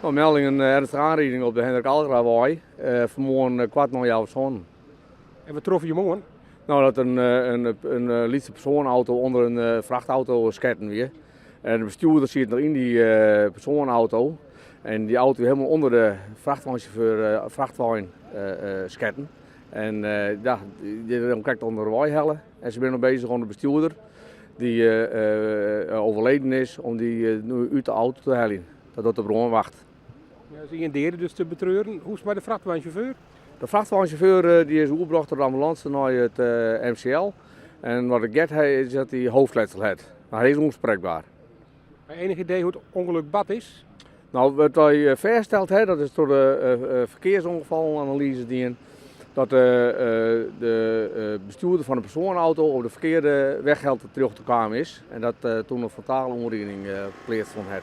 No, melding in ernstige aanrijding op de Hendrik Algrawei, fanmoarn kwart nei healwei sânen. En wat troffen jim oan? No, dat in lytse persoanauto ûnder in frachtauto sketten wie. En de bestjoerder siet noch yn dy persoanauto. En dy auto wie hielendal ûnder de frachtweinsjauffeur, frachtwein sketten. En ja, dy is krekt ûnder de wei helle. En se binne no bezich om de bestjoerder, dy't overleden is, om dy nu út de auto te heljen. Dat docht de brânwacht. Ja, is ien deade dus te betreuren. Hoe is it mei de frachtweinsjauffeur? De frachtweinsjauffeur dy is oerbrocht troch de ambulânse nei it MCL. En wat ik heard ha is dat hy hoofdletsel hat. Mar hy is ûnsprekber. Ha je enich idee hoe't it ûngelok bard is? No, wat wy fêststeld ha, dat is troch de ferkearsûngefallenanalyze dien, dat de bestjoerder fan de persoanauto op de ferkearde weghelte terjochte kaam is en dat toen in frontale oanriding pleatsfûn hat.